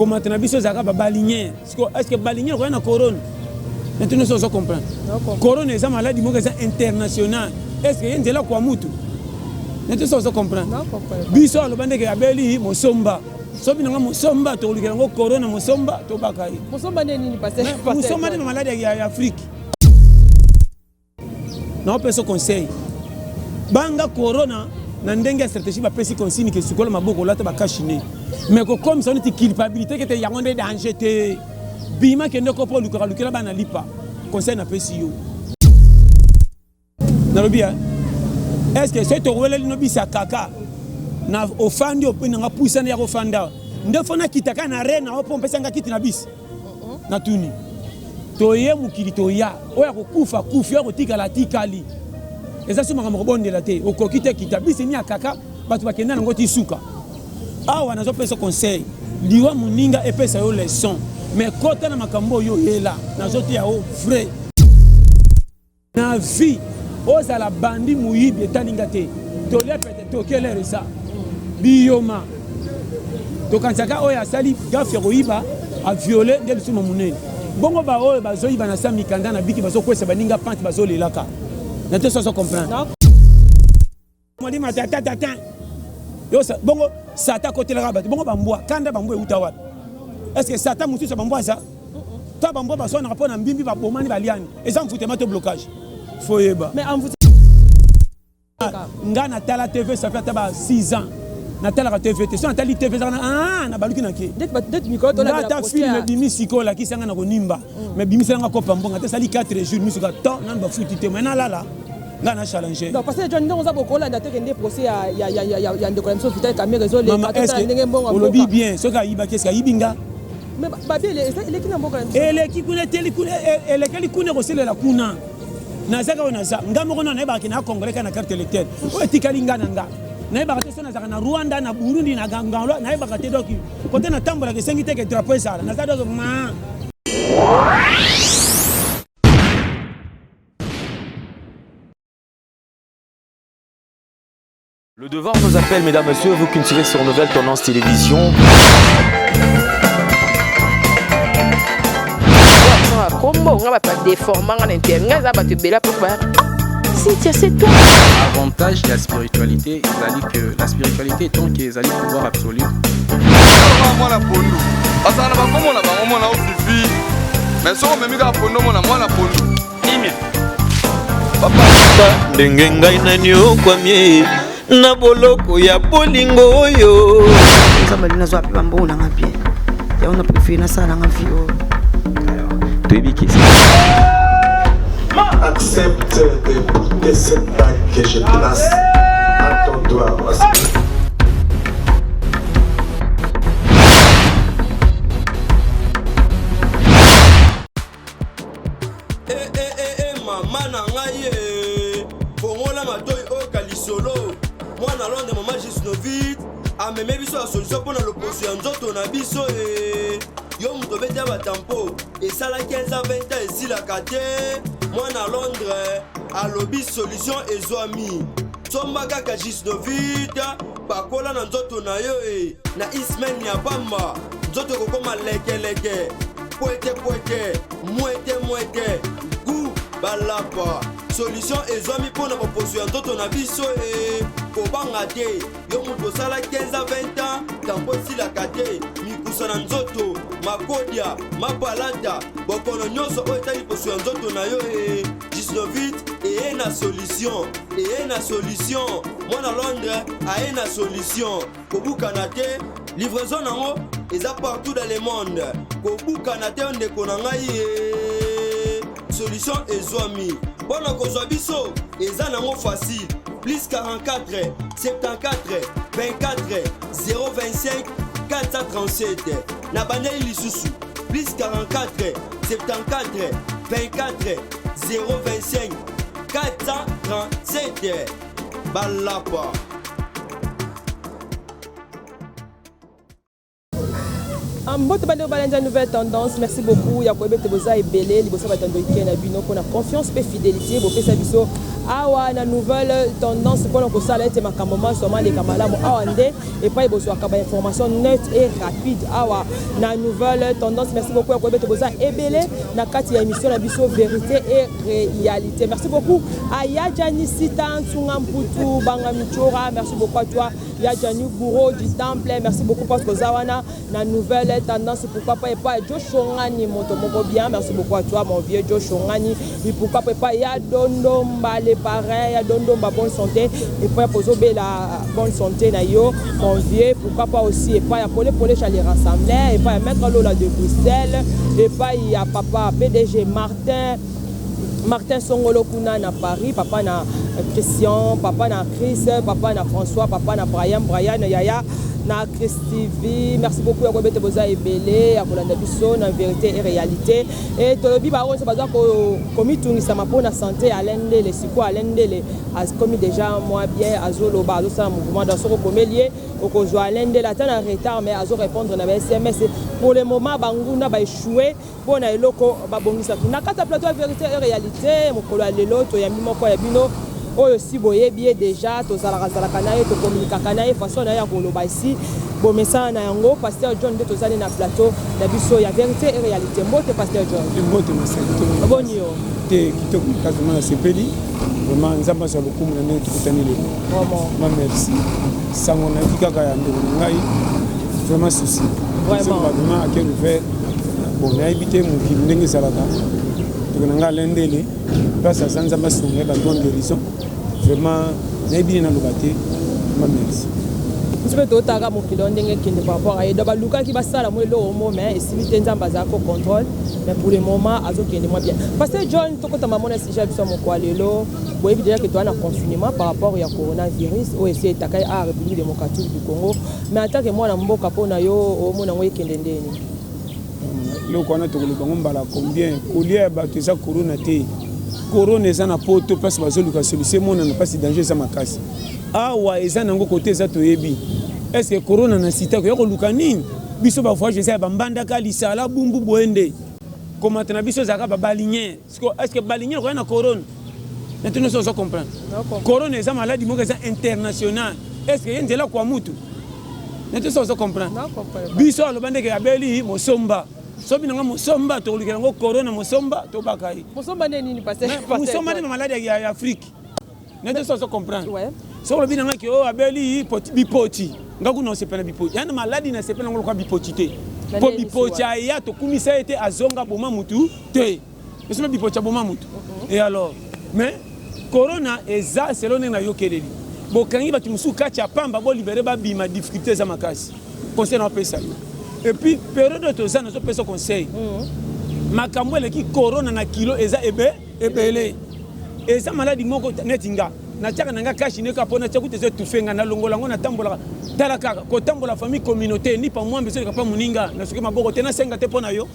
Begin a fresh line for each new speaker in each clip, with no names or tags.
Komata na biso ezalaka ba balinière. Siko est-ce que balinière koya na corona? Na tino so ozo comprendre. Corona eza maladie moko eza international. Est-ce que ye nzela kwa mutu? Na tino so ozo comprendre. Biso aloba ndeke abeli mosomba. Sobi nanga mosomba tokolukela yango corona mosomba tobaka ye.
Mosomba nde nini pasteur?
Mosomba nde maladie ya Afrique. Naopesa conseil banga corona na ndenge ya stratégie bapesi consigne ke sukola maboko olata bakashine mais kokomisa neti culpabilité kete yango nde danger te bima kende ko mpo olukaka lukela bana lipa conseil napesi yo nalobi ya est ce que soki toweleli no bisa kaka na ofandi ope nanga pusana ya kofanda nde fo nakita kaka na re na yo mpo mpesa nga kiti na bisi Natuni, toye mokili toya, oyo akokufa akufi, oyo akotikala atikali. Eza so makambo kobondela te, okoki te kita bisi ni akaka bato bakenda nango ti suka. Awa nazopesa conseil, liwa moninga epesa yo leçon, mais kota na makambo oyo oyela, nazoteya yo vrai. Na vie ozala bandi moyibi etali nga te tolia pete toke lere eza biyoma tokanisaka oyo asali gafe ya koyiba aviole nde lisumu monene bongo baoyo bazoyiba na sa mikanda na biki bazokwesa baninga pante bazolelaka na te soso comprendre Molimo tata tata yo bongo satan akotelaka bato bongo bambwa kanda bambwa euta wapi est ce que satan mosusu ya bambwa aza to bambwa baswanaka mpo na mbimbi babomani baliani eza mfutema to blocage foyeba nga natala tv ça fait ata ba 6 ans natalaka tv te so natali tv ezaka na ah, nabaluki na ke nga ata film ebimi sikoyo olakisi nga na konimba mais bimisela nga kopa mbongo ata esali 4 jours misuka to nanu bafuti te mai nalala nga na challenge.
Donc pasteur John ndenge oza bokolanda te kende procès ya ya ya ya ya ndeko na biso Vital Kamerhe ezo leka to tala ndenge mbongo
olobi bien soki ayibaki eske ayibi nga
mais babi eleki na mboka na biso
eleki kuna eteli kuna e, e, elekeli kuna ekoselela kuna nazaka oyo naza nga moko na nayebaka ke na congolais kaka na carte électeur oyo etikali nga na nga nayebaka te so nazalaka na rwanda na burundi na gangalwa nayebaka te donc kote natambolaka esengi te ke drapeau ezala naza donc ma
Le devoir nous appelle, mesdames, messieurs, vous qui nous suivez sur Nouvelle Tendance Télévision.
kombo nga bato badeforma nga na inter nga eza bato ebele apo ba Cynthia c'est toi
avantage ya spiritualité ezali que la spiritualité étant que ezali pouvoir absolu
mwana pondu azala na bakombo na bango mwana ofifi mais soki omemi kaka pondu omona mwana pondu Kimia.
Papa ndenge ngai naniokwami na boloko ya bolingo oyo
nzambe alingi nazwa mpe bambongo nanga bien yango na prefere nasala nanga vie oyo
toyebi kesi
Accepte de porter cette bague que je place à ton doigt.
Eh, eh, eh, eh, mama na ngai eh. Fongola matoi oyoka lisolo. Mwana Londres mama Gisnovit ameme biso ya solution mpo na loposo ya nzoto na biso eh. Yo moto obeti ya batampo esala 15 ans 20 ans esilaka te. Mwana Londres alobi solution ezwami. Somba kaka Gisnovit pakola na nzoto na yo e na ismail ya pamba nzoto ekokoma lekeleke pwete pwete mwete mwete gu balapa solution ezwami mpo na baposo ya nzoto na biso e kobanga te yo moto osala 15 a 20 ans tampo esilaka te mikusa na nzoto makodia mapalata bokono nyonso oyo etali poso ya nzoto na yo e gisnovit eye na solution eye na solution mwana londres aye na solution kobukana te livraison nango eza partout dans le monde kobukana te ndeko na ngai ye solution ezwami mpo na kozwa biso eza nango facile plus 44 74 24 025 437 na bandeli lisusu plus 44 74 24 025 437 balapa.
Ah, mbote bandeko balandi ya Nouvelle Tendance, merci beaucoup ya koyeba ete boza ebele liboso ya batando ike na bino mpona confiance mpe fidelité bopesa biso awa na Nouvelle Tendance mpona kosala ete makambo manso maleka malamu. Awa nde epai bozwaka ba information neutre et rapide awa na Nouvelle Tendance. Merci beaucoup ya koyeba ete boza ebele na kati ya émission na biso Vérité et Réalité. Merci beaucoup à Yadjani Sita Nsunga Mputu Banga Michora, merci beaucoup à toi Yadjani Bourreau du Temple, merci beaucoup parce que oza wana na Nouvelle Tendance. Pourquoi pas epai Joshongani moto moko bien, merci beaucoup à toi mon vieux Joshongani. Et pourquoi pas epai ya Dondomba le parrain ya Dondomba, bonne santé, epai pozobela bonne santé na yo mon vieux. Pourquoi pas aussi epai ya Pole Pole Chali Rassembleur, epai ya Maître Lola de Bruxelles, epai ya papa PDG Martin Songolo kuna na Paris, papa na Christian, papa na Chris, papa na François, papa na Brian, Brian yaya na Chris TV. Merci beaucoup ya koyeba ete boza ebele ya kolanda biso na Vérité et Réalité. Et tolobi bango nyonso baza komitungisama mpona santé ya Alain Ndele. Sikoyo Alain Ndele akomi déjà mwa bien, azoloba, azosala mouvement. Donc soki okomeli ye, okozwa Alain Ndele ata na retard, mais azo répondre na ba SMS. Pour le moment banguna ba échoué mpo na eloko babongisaki. Na kati ya plateau ya Vérité et Réalité mokolo ya lelo, toyambi moko ya bino oyo si boyebi ye déjà, tozalaka zalaka na ye, tokomunikaka na ye, façon na ye ya koloba esi bomesana na yango. Pasteur John nde tozali na plateau na biso ya Vérité et Réalité. Mbote Pasteur John.
Mbote masali.
Boni yo?
Te, kitoko makasi vraiment, nasepeli vraiment. Nzambe azwa lokumu na ndenge tokutani lelo.
Vraiment.
Ma merci. Sango nayoki kaka ya ndeko na ngai, vraiment souci vraiment à cœur ouvert. Bon, nayebi te mokili ndenge ezalaka. Ndeko na ngai Alain Ndele, place aza, Nzambe asunga ye, badon guérison vraiment. Nayebi nini naloba te. Vraiment merci.
Biso mpe totaka mokili oyo ndenge ekende par rapport aye. Donc balukaki basala mo eloko mo, mais esili te. Nzambe azala ko contrôle, mais pour le moment azokende mwa bien. Pasteur John, tokotama mona sujet ya biso ya mokolo ya lelo. Boyebi déjà ke toza na confinement par rapport ya coronavirus oyo esi etakai a République démocratique du Congo. Mais en tant que mwana mboka, mpona yo omona yango ekende ndeni?
Eloko wana tokoloba yango mbala combien? Kolia ya bato eza corona te. Corona eza na Poto, place bazoluka solution emonana, mpasi danger eza makasi. Awa eza nango kote eza toyebi. Est ce que corona na sita koya koluka nini? Biso bavoyage eza ya bambandaka, Lisala, Bumbu, boye nde komata na biso ezalaka babaliniere. Est ce que baliniere koya na corona na te? Nyonso ozo comprendre, corona eza maladie moko eza international. Est ce que ye nzela kwa mutu na te? So ozo comprendre, biso aloba ndeke abeli mosomba. Soki nanga mosomba, tokolukela yango corona mosomba, tobaka ye.
Mosomba nde nini?
Mosomba nde maladie ya Afrique nete. So ozo comprendre, soki olobi nanga ke oyo abeli bipoti, nga kuna osepela bipoti yana maladie, nasepela yango lokola bipoti te, mpo bipoti aya tokumisa ye te, azonga boma mutu te. Esoma bipoti aboma mutu et alors. Mais corona eza selo ndenge nayokeleli, bokangi bato mosusu kati ya pamba, bolibere babima, difficulté eza makasi. Conseil naopesa yo, et puis période oyo toza, nazopesa conseil, makambo eleki corona na kilo eza ebe ebele. Eza maladie moko neti nga natiaka na nga cache-nez kaka mpo natia kuta eza étouffe nga, nalongola yango, natambolaka. Tala kaka kotambola, famille, communauté, nipa mwambe ezoleka mpa moninga, nasuki maboko te, nasenga te mpo na yo.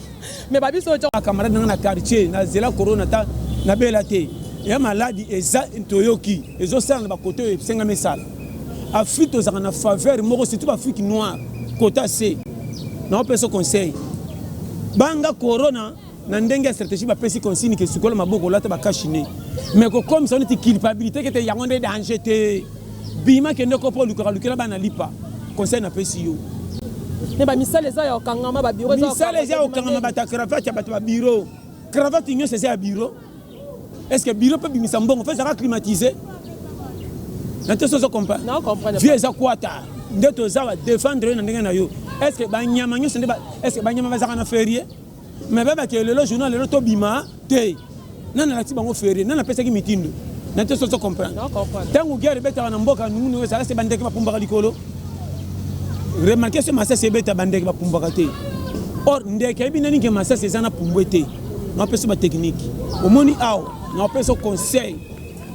Mais babiso
camarade nanga na quartier, nazela corona ta nabela te. Ya maladie eza toyoki ezosala na bakote oyo esengami esala. Afrique tozalaka na faveur moko, surtout baafrique noire kota se. Naopesa conseil, banga corona na ndenge ya stratégie bapesi consigne ke sukola maboko, olata bacache-nez, mais kokomisa neti culpabilité kete yango nde danger te. Bima, kende ko mpo olukaka lukela bana lipa. Conseil napesi yo.
Me bamisala eza ya kokangama, babiro.
Misala eza ya kokangama, bato ya cravate ya bato babiro, cravate nyonso eza ya bureau. Est ce que bureau mpe bimisa mbongo mpe ezalaka climatisé na te? So ozo comprendre, vie eza kwata nde toza badefendre yo na ndenge na yo. Est ce que banyama nyonso nde, est ce que banyama bazalaka na férié? Mais babaki lelo journal, lelo tobima te. Nani alakisi bango férié? Nani apesaki mitindo na te? So ozo comprendre, ntango guerre ebetaka na mboka nungunungu, ezalaka se bandeke bapumbaka likolo. Remarque, so masasi ebeta, bandeke bapumbaka te. Or ndeke ayebi nani ke masasi eza na pumbwe te. Naopesa batechnique omoni awa, naopesa conseil,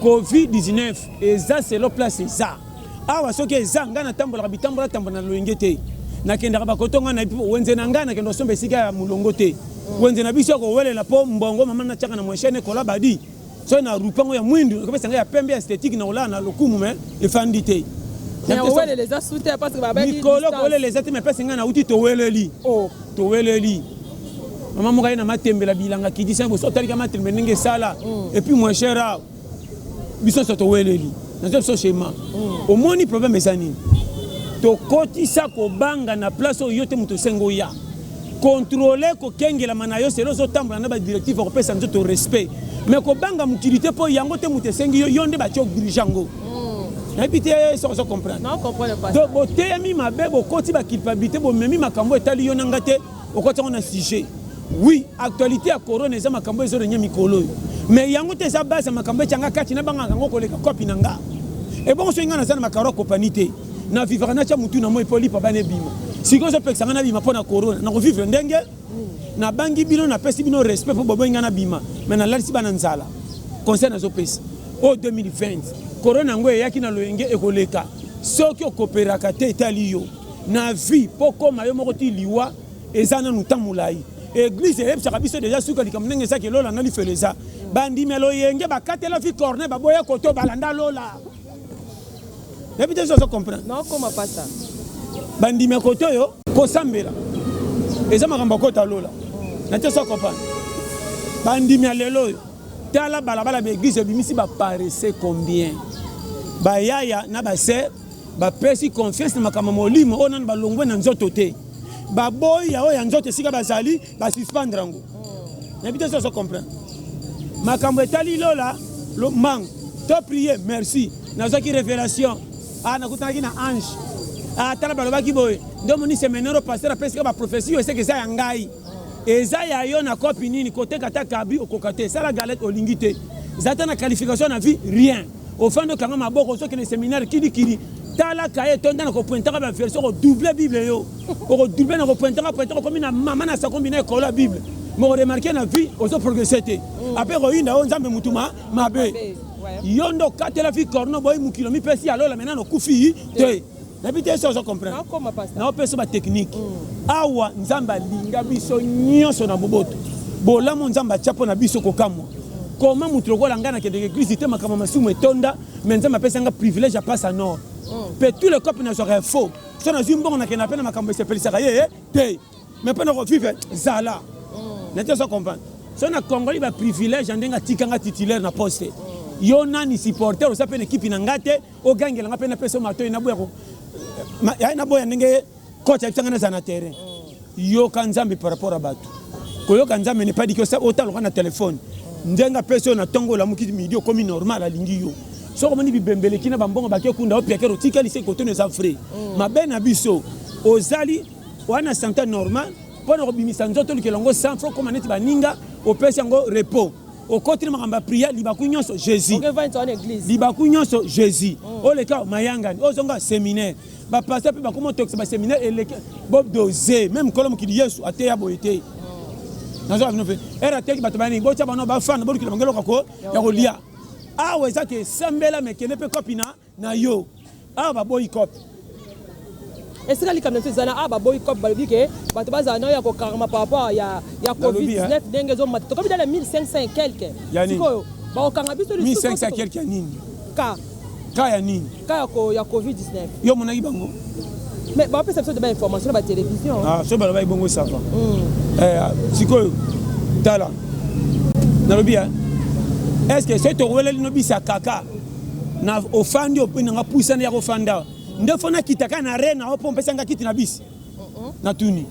COVID-19 eza selo place eza awa. Soki eza ngai natambolaka bitambola tambola na loyenge te, nakendaka bakoto ngai na wenze na ngai, nakenda kosomba esika ya molongo te. Wenze na biso ya kowelela mpo mbongo mama natiaka na moshene ekola badi. Soki na rupango ya mwindu, ekopesa ngai ya pembe ya esthétique na kolala na lokumu, me efandi te. Mikolo kowelela eza te, me pesi ngai nauti toweleli. Toweleli. Mama moko aye na matembela bilanga kidisa boso otalika matembe ndenge esala. Et puis moins cher awa. Biso nyonso toweleli. Nazo biso schéma. Omoni problème eza nini? Tokotisa kobanga na place oyo yo te moto osengi oya. Contrôler kokengelama na yo selo ozotambola na ba directive ya kopesa nzoto respect. Mais kobanga mokili te mpo yango te moto esengi yo, yo nde batie odirige yango. Nayebi te soki ozo comprendre. Donc boteyami mabe, bokoti ba culpabilité, bomemi makambo etali yo na nga te, okoti yango na sujet. Oui, actualité ya corona eza makambo ezo renye mikolo oyo. Mais yango te eza base ya makambo etia nga kati nabangaka yango koleka kopi na nga. Ebongo soki nga naza na makaro ya kopani te, na vivaka natia mutu na moi po lipa bana ebima. Sikoyo ozopekisa nga nabima mpo na corona, nako vivre ndenge? Nabangi bino, napesi bino respect mpo boboyi nga nabima, mais nalalisi bana nzala. Conseil nazopesa oyo 2020, corona yango eyaki na loyenge ekoleka. Soki okoperaka te etali yo na vie mpo okoma yo moko ti liwa eza nanu temps molayi. Eglise eyebisaka biso dejà suka likambo ndenge eza ke lola na lifelo eza. Bandimi ya loyenge bakatela vie corne baboya koto balanda lola. Nayebi te soki ozo comprendre.
Non koma pasta.
Bandimi ya kote oyo kosambela eza makambo ya kota lola. Na te so comprendre. Bandimi ya lelo oyo tala balabala ba eglise ebimisi ba paresseux combien? Ba yaya na ba sœur bapesi confiance na makambo ya molimo oyo nanu balongwe na nzoto te. Baboyi ya oyo ya nzoto esika bazali ba suspendre yango. Nayebi te soki ozo comprendre. Makambo etali lola lo mbangu to prier merci nazwaki revelation ah nakutanaki na ange ah tala balobaki boye nde omoni seminaire oyo pasteur apesi ka ba prophetie oyo eseke eza ya ngai eza ya yo na kopi nini koteka ata kabi okoka te sala galette olingi te zala ata na qualification na vie rien ofandi okanga maboko ozokende seminaire kilikili tala kaye etonda na kopointaka ba version okodouble bible yo okodouble na kopointaka pointaka okomi na mama na sakombi na ekolo ya bible mais oremarke na vie ozo progresse te apres koyinda yo nzambe mutu ma mabe yo nde okatela vie corno boyi mokili omipesi ya lola maintenant okufi te. Nayebi te soki ozo comprendre. Naopesa ba technique. Awa Nzambe alinga biso nyonso na boboto. Bolamu Nzambe atia mpo na biso kokamwa. Comment moto lokola ngai nakendeke eglise te makambo masumu etonda mais Nzambe apesa nga privilège ya passe en or. Pe tous les copes nazwaka ya faux. Soki nazwi mbongo nakenda pe na makambo esepelisaka ye te. Mais mpo na kovivre zala. Na te ozo comprendre. Soki na kongoli ba privilège ya ndenge atika nga titulaire na poste. Yo nani supporter oza pe na equipe na nga te. Ogangela nga pe napesa yo matoyi naboya ko naboya ndenge coach ayebisa nga nazala na terrain. Yoka Nzambe par rapport à bato. Koyoka Nzambe n'est pas dit que otala na téléphone. Ndenge apesi yo na tongo olamuki midi okomi normal alingi yo. Soki omoni bibembe eleki na bambongo bake kunda opiakere otikali se kotono eza vrai. Mabe na biso ozali wana sante normal mpo na kobimisa nzoto olukela yango 100 francs okoma neti baninga opesi yango repos. Okoti na makambo ya prière libaku nyonso Jesus. Libaku nyonso Jesus. Oleka mayangani, ozonga seminaire. Ba pasteur pe bakoma otokisa ba seminaire eleki bo dose meme nkolo mokili Yesu ateya boye te. Nazo bino pe. Era ateki bato bani botia bano bafanda bolukela bango eloko ko ya kolia. Awa eza ke sambela me kende pe kopi na na yo. Awa baboyi kopi.
Esika likambo na biso eza na awa baboyi cop balobi ke bato bazala nayo ya kokangama par rapport ya ya covid 19 ndenge ezomata tokomi da na 1500 et quelque sikoyo bakokanga biso
lisusu 1500 et quelque ya nini
ka
ka ya nini
ka ya, ko, ya covid 19
yo omonaki bango
mais bapesa biso de ba information na ba télévision
ah so balobaki bongo ça va mm. eh, sikoyo tala nalobi ya est ce que soki toweleli no bisa kaka na ofandi ope nanga pusana ya kofanda nde fo nakita kaka na re na yo mpo mpesa nga kiti na bisi natuni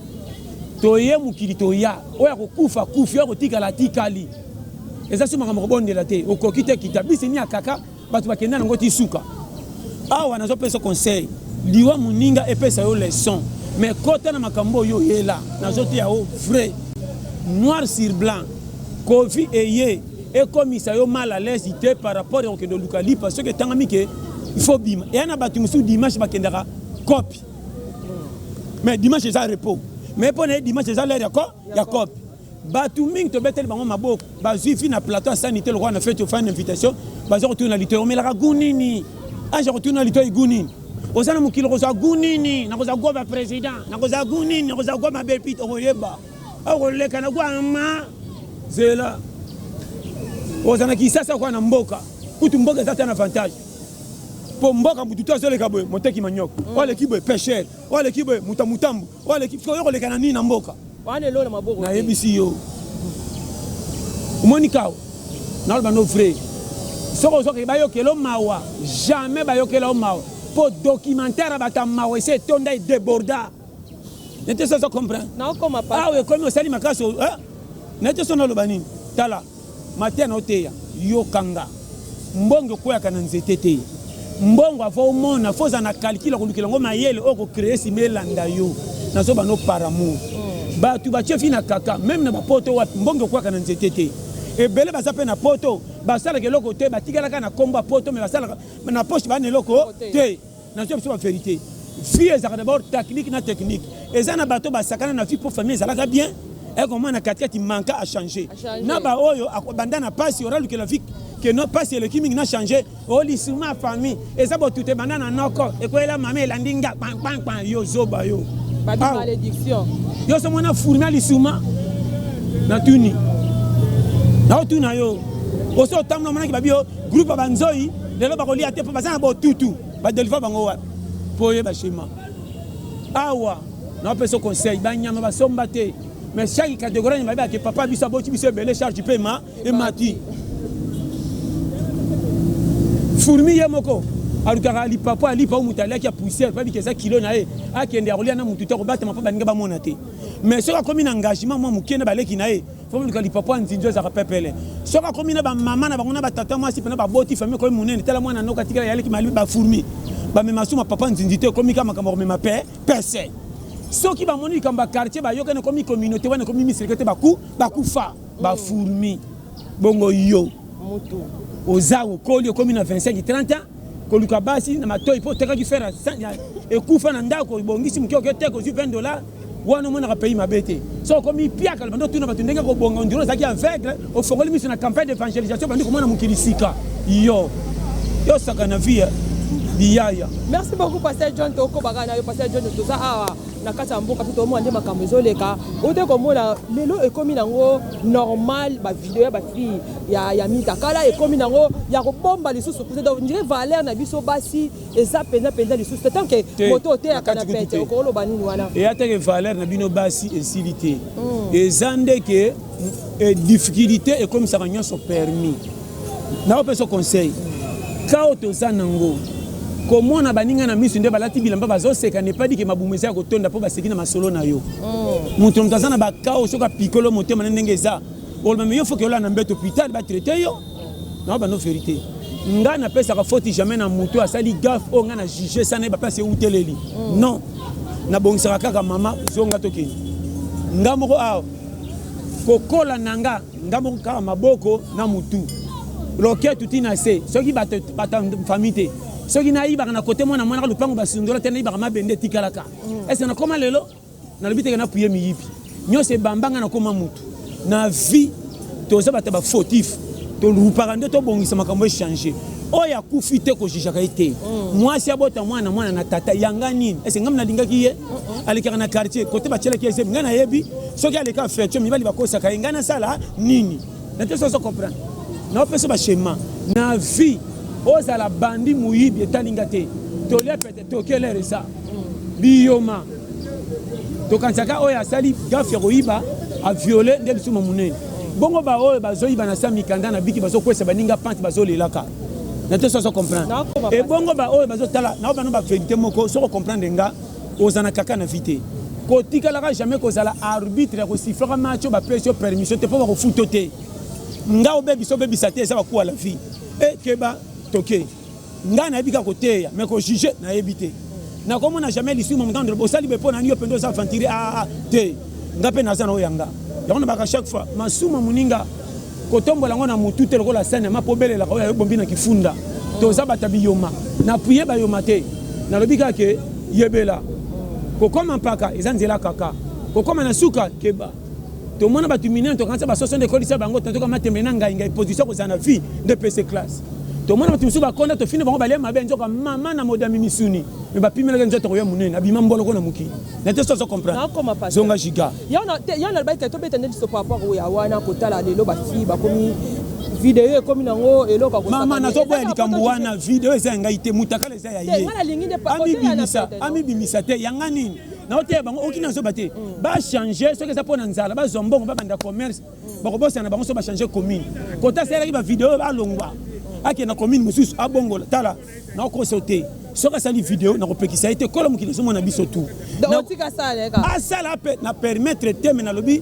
toye mokili toya oyo akokufa akufi oyo akotikala atikali eza so makambo kobondela te okoki te kita bisi ni akaka bato bakenda nango ti suka awa nazopesa conseil liwa moninga epesa yo leçon mais kota na makambo oyo oyela nazoteya yo vrai noir sur blanc kovi eye ekomisa yo mal à l'aise te par rapport ya kokende oluka lipa soki etangami ke il faut bima eya na bato mosusu dimanche bakendaka kopi mais dimanche eza repos mais mpo na ye dimanche eza l'heure ya ko ya kopi bato mingi tobeteli bango maboko bazwi vi na plateau ya sani te lokola na feti ofani na invitation baza kotuna litoi omelaka gu nini ange akotuna litoi gu nini oza na mokili okozwa gu nini nakozwa gu ba président nakozwa gu nini nakozwa gu mabe pite okoyeba okoleka na gwama zela oza na kisasa okoya na mboka kutu mboka eza te na avantage mpo mboka motu to azoleka boye moteki manioko oyo aleki boye pêcheur oyo aleki boye moto ya motambo oyo aleki oyo koleka na nini na mboka.
Wana eloko na maboko te.
Nayebisi yo. Omoni kao naloba no vrai. Soki ozokeke bayokelo mawa, jamais bayokela yo mawa. Po documentaire ya bato ya mawa esi etonda e deborda. Nete soki ozo comprendre.
Naokoma pasta.
Awa ekomi osali makasi eh? Nete soki naloba nini? Tala. Mateya na oteya yoka nga. Mbongo ekweyaka na nzete te. Mbongo avant omona faut ozala na calcul ya kolukela yango mayele oyo oko creer sima elanda yo. Nazo banda par amour. Batu batie vie na kaka meme na ba poto wapi mbongo ekweyaka na nzete te. Ebele baza pe na poto basalaka eloko te batikala kaka na kombo ya poto mais basalaka na poche ba na eloko te. Nazo biso ba verite. Vie ezalaka d'abord tacnique na technique. Eza na bato basakana na vie po famille ezalaka bien. Eko mwana katikati manka a changer. Na ba oyo banda na pasi ora lukela vie que no pasi eleki mingi na changer. O lisuma famille eza botute banda na noko ekweyela mama elandi nga kpan kpan kpan yo zoba yo.
Babi malédiction.
Yo so mwana fourmi lisuma na tuni. Na otuna yo. Oso otambola monaki babi yo groupe ya banzoi lelo bakolia te po baza na botutu. Ba deliver bango wapi? Po oyeba schéma. Awa napesa conseil banyama basomba te mais chaque catégorie nyama bayebaka ke papa biso aboti biso ebele charge mpe ema emati. Fourmi ye moko alukaka lipapo alipa oyo moto aliaki ya poussière mpo abika eza kilo na ye akende akolia na motu te akobatama mpo baninga bamona te mais soki akomi na engagement mwa moke na baleki na ye Faut boluka lipapu ya nzinzi oyo ezalaka pepele. Soki akomi na ba mama na bango na ba tata mwasi pena baboti famille ekomi munene tala mwana noka atikala ya leki mali ba fourmi bamema su mapapa nzinzi te ekomi kaka makambo ya komema pe pese. Soki bamoni likambo ya quartier bayokani ekomi communauté wana ekomi miseleke te baku bakufa ba fourmi bongo yo
Mutu.
Oza okoli okomi na 25 30 ans koluka basi na matoyi po otekaki fer ya ekufa na ndako obongisi moke oke teka ozwi 20 dollars Wana omonaka pays mabe te. Soki okomi piaka bandi otuna bato ndenge kobonga on dirait ozalaki aveugle, ofongoli miso na campagne d'evangelisation obandi komona mokili sika. Yo yo osaka na vie biyaya.
Merci beaucoup pasteur John tokoba kaka na yo pasteur John toza awa na kati ya mboka mpe tomona nde makambo ezoleka ote komona lelo ekomi nango normal ba video ya ba fille ya, ya mitakala ekomi nango ya kobomba lisusu donc ndire valeur na biso basi Eza penza penza lisusu te tant que moto oteyaka na pete okoloba nini wana?
Eya te ke valeur na bino basi esili te eza nde ke difficulite ekomisaka nionso permis. Nako pesa yo conseil cas oyo toza nango komona baninga na misu nde balati bilamba bazo seka n'est pas dit ke mabumu eza ya kotonda po baseki na masolo na yo. Mutu na mutu aza na ba cas oyo soki apikoli yo motema na ndenge eza oloba mais yo faut ke olala na mbeto hopital ba traiter yo. Nao bano verite. Nga na pesaka faute jamais na mutu asali gaffe oyo nga na juge sans nayeba place ewuteleli. Non. Na bongisaka kaka mama zonga tokende. Nga moko awa kokola na nga nga moko kaka maboko na mutu. Loketu ti na se soki bato bato famille te. Soki nayibaka na cote mwana mwanaka lupango basundola te nayibaka mabende etikalaka. Est ce que nakoma lelo? Nalobi te ke na appuyer miyibi. Nionso ebamba nga nakoma mutu. Na vie toza bato ya ba fautif. Tolupaka nde tobongisa makambo e changer. Oyo akufi te ko jugeaka ye te. Muasi abota muana muana na tata ya nga nini? Est ce que nga nalingaki ye? Alekaka na quartier cote batielaki ye zemi nga nayebi soki aleka affection mibali bakosaka ye nga nasala nini? Na te soki ozo comprendre. Nao pesa ba schema na vie ozala bandi moyibi etali nga te. Tolia pete toke l'heure eza. Biyoma tokanisaka oyo asali gaffe ya koyiba a viole nde lisumu munene bongo ba oyo bazoyiba na sa mikanda na biki bazokwesa baninga pante bazolelaka na te soso comprendre ebongo ba oyo bazotala na bano ba verite moko soko comprendre nga oza na kaka na vie te kotikalaka jamais kozala arbitre ya kosiflaka match oyo bapesi yo permission te mpo bakofuto te nga obebisa obebisa te eza bakuwa la vie e keba toke Nga nayebi kaka koteya mais ko juger nayebi te. Nakomona jamais lisumu ya moto bosali boye pona nini yo penza oza aventurier aah te nga pe naza na oyo ya nga. Yango nalobaka chaque fois masumu ya moninga kotombola yango na mutu te lokola sani ya mapa obelelaka oyo ya yo obombi na kifunda. Toza bato ya biyoma na appuyer bayoma te nalobi kaka ke yebela kokoma mpaka eza nzela kaka kokoma na suka keba. Tomona batu minene tokanisa ba soso nde ekolisa bango tanto ka matembele na ngai ngai position kozala na vie nde epesi classe. Tomona batu misusu bakonda tofini bango balia mabe nzoka mama na modami misuni mais bapimelaki nzoto koya munene abima mboloko na mokili na te soso comprendre zonga giga.
Yango nalobaki te tobeta nde biso par rapport ya wana kotala lelo ba fille bakomi video ekomi nango eloko ya
kosakana. Mama nazoboya likambo wana video eza ya ngai te mutakala eza ya ye amibimisa amibimisa te ya nga nini? Naoteya bango oki nazoba te. Ba changer soki eza mpo na nzala, bazwa mbongo, babanda commerce. Bakobosana bango so bachanger commune. Kota asalelaki bavideo, alongwa, akende na commune mosusu, abongola. Tala, nakokosa te, soki asali video, nakopekisa ye te. Kolo mokili ezomona biso tu. Asala mpe na permettre te, me nalobi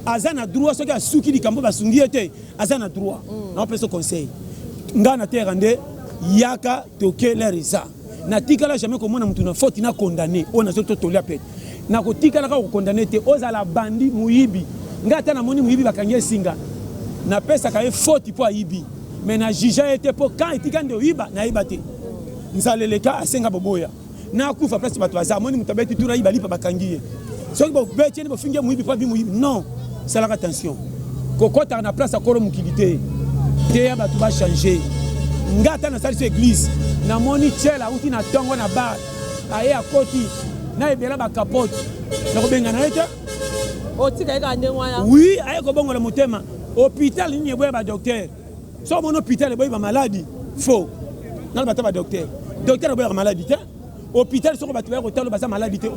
aza na droit. Soki asuki likambo, basungi ye te, aza na droit. Naopesa conseil, ngai na terre nde yaka toke lere eza. Natikala jamais komona motu na faute na condamné oyo nazo totolia mpe nakotikala kaka kokondamner te. Ozala bandi moyibi, ngai ata namoni moyibi, bakangi esinga, napesaka ye faute mpo ayibi, mais na juger ye te, mpo quand etika nde oyiba, nayeba te. Nzala eleka, asenga boboya nakufa place bato baza. Amoni moto abeti tuna yiba lipa, bakangi ye. Soki bobeti ye nde bofingi ye moyibi mpo abi moyibi. Non, salaka attention, kokɔtaka na place akolo mokili te. Teya bato bachanger. Nga ata nasalisi église, namoni tiel auti na ntongo na bar, aye akoti na ebela bakapote, nakobenga na ye te.
Otika ye kaka ndenge wana?
Oui, aye kobongola motema. Hôpital nini eboya badocteur? Soki omoni hôpital eboyi bamaladi, faux. Naloba ata badocteur, docteur aboyaka maladi te. Hôpital, soko bato baya kotala, baza maladi te,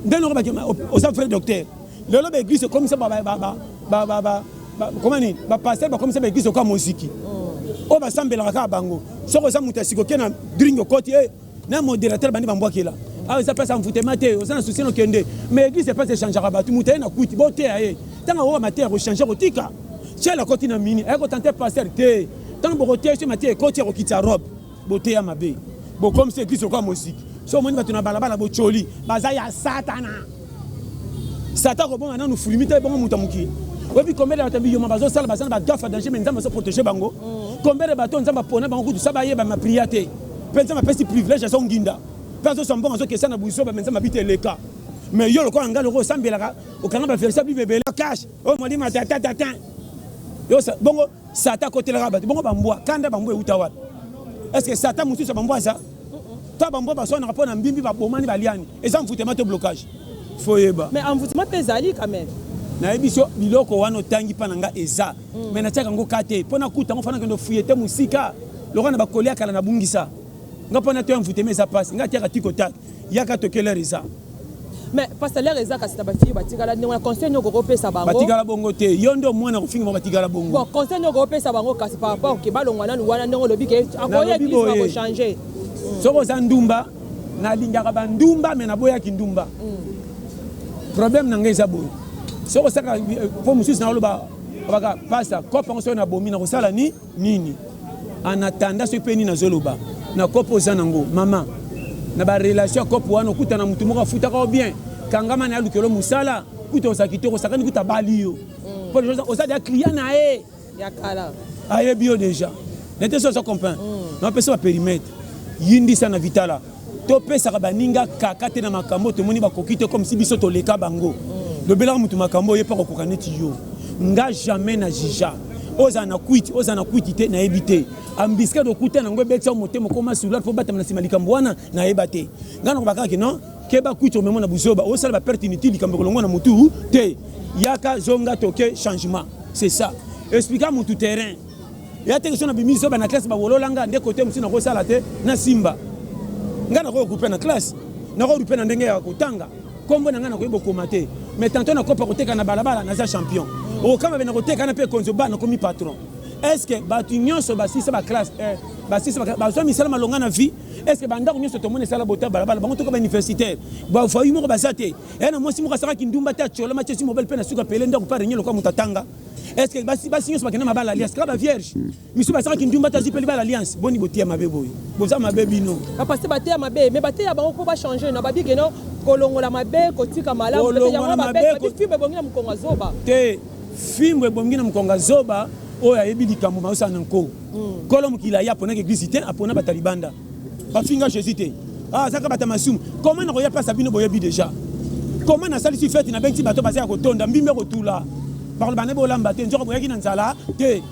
ndenge noko oza vrai docteur. Lelo baeglise ekomisa, koma nini, bapasteur bakomisa baeglise oka moziki oyo basambelaka kaka bango. Soki oza moto ya sika, oke na drink, okoti na modérateur, bandi bambwakela awa, eza place ya mvutema te. Oza na souci na okende, mais église place echangeaka bato. Moto aye na kwiti, boteya ye, ntango akoka mateya, kochanger, kotika tiel, akoti na mini, aye kotante pasteur te. Ntango bokoteya so mateya ekoti, akokitisa robe. Boteya mabe, bokomisa église lokola moziki. So omoni bato na balabala bocoli, baza ya Satana. Satan akobonga nanu fulimi te, bongo moto ya mokili. Oyebi combien de bato ya biyoma bazosala, baza na bagafe ya danger, mais Nzambe azoprotéger bango? Combien de bato Nzambe apona bango kutu sa bayeba mapria te, mpe Nzambe apesi privilège, azonginda mpe azoswa mbongo, azokesa na buzoba, mais Nzambe abi te eleka. Mais yo lokola ngai, lokola osambelaka, okanga baverset Bible ebele, cash oyo molimo tata tata yo bongo. Satan akotelaka bato bongo, bambwa kanda, bambwa euta wapi? Est ce que Satan mosusu ya bambwa aza to bambwa baswanaka mpo na mbimbi, babomani, baliani? Eza mvutema to blocage, fo yeba.
Mais envoûtement mpe ezali quand même.
Nayebi so biloko wana otangi mpa na nga eza, mais natiaka yango ka te mpo nakuta yango. Fana kende ofuye te mosika lokola na bakoli ya kala nabungisa nga mpo na to ya mvutema. Eza mpasi, nga atiaka tiko tak yaka toke lere eza.
Mais pasteur, lere eza, kasi na bafille batikala ndenge wana, conseil nini okoki opesa bango?
Batikala bongo te, yo nde omwana kofinga bango batikala bongo.
Bon, conseil nini okoki opesa bango kasi par rapport ke balongwa nanu wana, ndenge olobi ke akoya église, bakochanger?
Soki oza ndumba, nalingaka bandumba, me naboyaki ndumba. Problème na ngai eza boye: soki osaka mpo mosusu, naoloba baka pasa kope yango, soki nabomi, nakosala ni nini? En attendant, soki mpe nini nazoloba na kope oza nango, mama, na barelation ya kope wana, okuta na motu moko afutaka yo bien, kangama na ye, alukelo mosala, kuta ozala kitoko, osakani, kuta bali yo mpo oza deya client na ye.
Ya kala.
Ayebi yo déjà nete so oza comprendre. Napesa bapérimètre, yindisa na vitala. Topesaka baninga kaka te na makambo tomoni bakoki te, comme si biso toleka bango. Lobelaka motu makambo oye mpa kokoka neti yo. Nga jamais na juger. Ozala na kwiti, ozala na kwiti te, nayebi te. Embuscade okuta nango, ebetisa motema, okoma sular mpo batama na nsima. Likambo wana nayeba te. Nga nakoba kaka ke non, keba, kwiti omemo na buzoba, osala baperte inutile, likambo ekolongwa na motu te. Yaka, zonga, toke changement, c'est ça. Explika motu terrain ya te. Question na bimi zoba na classe, bawololanga nde kote mosusu nakosala te na simba. Ngai nakoki couper na classe, nakoki couper na ndenge ya kotanga nkombo na ngai, nakoki bokoma te, mais tantôt nakopa koteka na balabala, naza champion. Okokamba be nakoteka na mpe konzo ba nakomi patron. Est ce que bato nyonso basisa baclasse, basisa, bazwa misala malonga na vie? Est ce que bandako nyonso tomoni esala bota balabala, bango toka bauniversitaire, bavoyu moko baza te? Eya na mwasi moko asalaki ndumba te, atiolama, tiesi mobali mpe na suka pele ndako mpe arenye lokola moto atanga. Est ce que basi nyonso bakenda mabala alliance kaka bavierge? Misu basalaki ndumba te, azwi mpe libala alliance. Boni botia mabe boye? Boza mabe bino.
Bapasteur bateya mabe, mais bateya bango mpo bachanger na babi keno kolongola mabe, kotika malamu.
Kolongola mabe.
Fimbo ebongi na mokongo ya zoba.
Te, fimbo ebongi na mokongo ya zoba oyo ayebi likambo maosala na nko. Nkolo mokili aya aponaki église te, apona bato ya libanda. Bafinga Jésus te, azaka bato ya masumu. Koma na koya place ya bino, boyebi déjà koma nasalisi fête, nabengisi bato, baza ya kotonda, mbimbi kotula, bakoloba na bolamba te, nzoka boyaki na nzala te.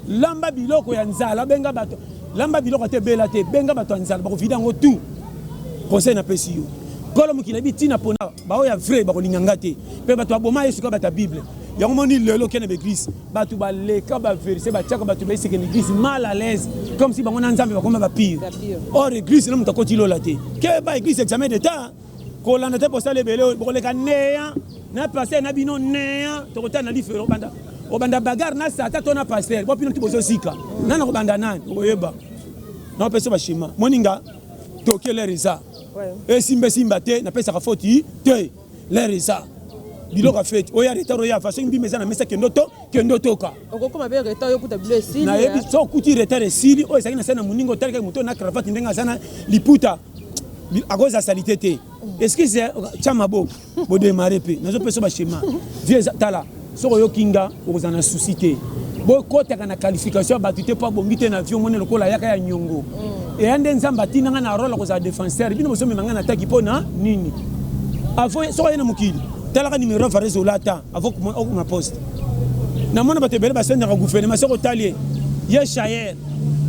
Lamba biloko ya nzala, benga bato. Lamba biloko te, bela te, benga bato ya nzala, bakovida yango tout. Conseil napesi yo, nkolo mokili ayebi ntina mpona baoyo ya vrai bakolinga nga te, mpe bato baboma Yesu kaka bato ya Bible. Yango moni lelo okende baeglise, bato baleka baverset, batiaka bato baeseke na église mal à l'aise, comme si bango na Nzambe bakoma bapire. Or église na moto akoti lola te. Keba, église examen d'état. Kolanda te bosala ebele oyo bokoleka neant na pasteur na bino neant tokotala na lifelo obanda obanda bagarre na satan to na pasteur bo bino ti bozozika nani akobanda nani okoyeba naopesa ba schéma moninga toke lere eza esimba esimba te napesaka foti te lere eza biloko ya feti oya retard oya fa soki mbima eza na mesa kendo to kendo toka
okokoma mpe retard oyokuta bilo esili
nayebi soki okuti retard esili oyo ezalaki na se na moninga otalaki moto na cravate ndenge aza na liputa akozala salite te excuse tya maboko bodemare mpe nazopesa bashema vie tala soki oyoki nga okozala na souci te bokotaka na qualification ya bato te mpo abongi te na vie omoni lokola ayaka ya nyongo mm. eya nde nzambe atinda nga na role akozala défenseur bino bozomema nga na taki mpo na nini avo soki oye na mokili talaka numero ya varese olata avo okoma poste namona bato ebele basendaka gouvernement soki otali ye ye chayer